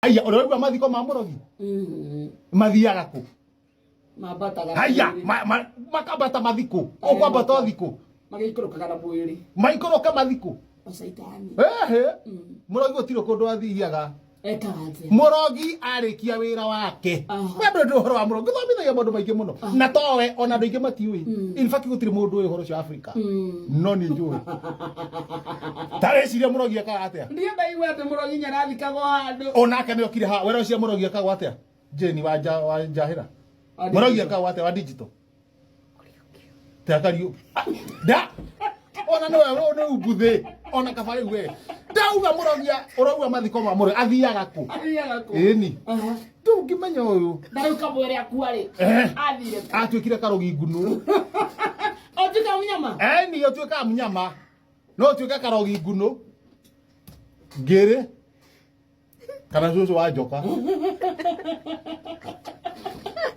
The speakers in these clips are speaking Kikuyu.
Aya, ũraigua mathiko ma mũrogi? Mathiaga kũ? Mambataga. Haya, makambata mathikũ. Ũkwambata o thikũ. Magĩikũrũkaga na mwĩrĩ. Maikũrũke mathikũ. O caitani. Ehe. Mũrogi gũtirĩ kũndũ athiaga. Ekaga atĩa? Mũrogi arĩkia wĩra wake. We ndũĩ ũhoro wa mũrogi. Gũthomithagia maũndũ maingĩ mũno. Na towe ona andũ aingĩ matiũĩ. In fact gũtirĩ mũndũ ũĩ ũhoro ũcio Afrika. No nĩ njũĩ. Ta wĩcirie mũrogi ekaga atĩa? Ndiĩ ndaigua atĩ mũrogi nĩarathikagwo handũ. Onake nĩ okire haha. Wera ũcio mũrogi ekagwo atĩa? Jane wa nja wa njahĩra. Wa Mũrogi digital. ekagwo atĩa wa digital? Te da ona nĩwe nĩ umbuthĩ ona kaba rĩu we ndauga mũrogi ũrauga mathiko ma mũrogi athiaga kũ? Athiaga kũ? Ĩni. Aha. Ndũngĩmenya ũyũ. Na rĩu kamwĩrĩ akua rĩ. Athire kũ? Atuĩkire karogi ngunũ. Otuĩka mũnyama? Eni ũtuĩkaga mũnyama. No ũtuĩke karogi ngunũ. Ngĩrĩ. Kana cũcũ wa njoka.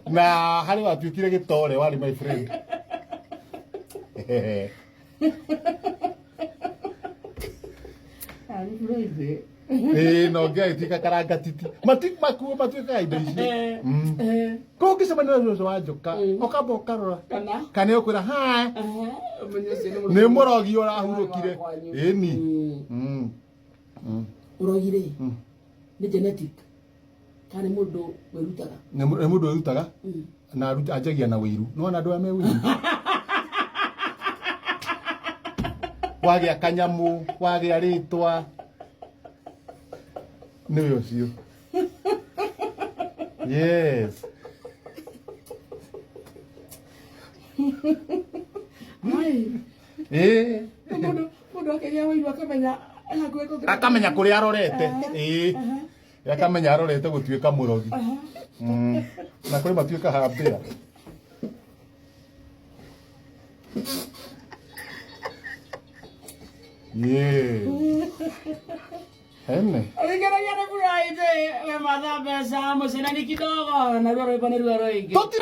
Na harĩ watuĩkire gĩtore warĩ my friend. Ĩĩ na ũngĩ agĩtuĩka karangatiti. Mati makuo matuĩkaga indo icio. Kũu ũngĩcemania na cũcũ wa njoka, ũkamba ũkarora. Kana? Kana ũkwĩra hi. Ũmenye ũcio nĩ Nĩ mũrogi ũrahurũkire. Ĩni. Ũrogi rĩ, nĩ genetic kana nĩ mũndũ wĩrutaga? Nĩ mũndũ wĩrutaga na anjagia na wĩiru. Nĩ wona andũ aya me wĩiru? Wagĩa kanyamũ, wagĩa rĩtwa. Nĩwe ũcio. Yes. Ĩĩ. Mũndũ mũndũ akĩgĩa wĩiru akamenya hakuhĩ kũngĩ. Akamenya kũrĩa arorete. Ĩĩ. Akamenya arorete gũtuĩka mũrogi. Na kũrĩ matuĩkaga mbĩa. Yeah. Ene. Ũgĩkeragia nĩ furahi we matha mbeca mũcenani kidogo na ruo rwĩmbo nĩ ruo rũingĩ. Tũtira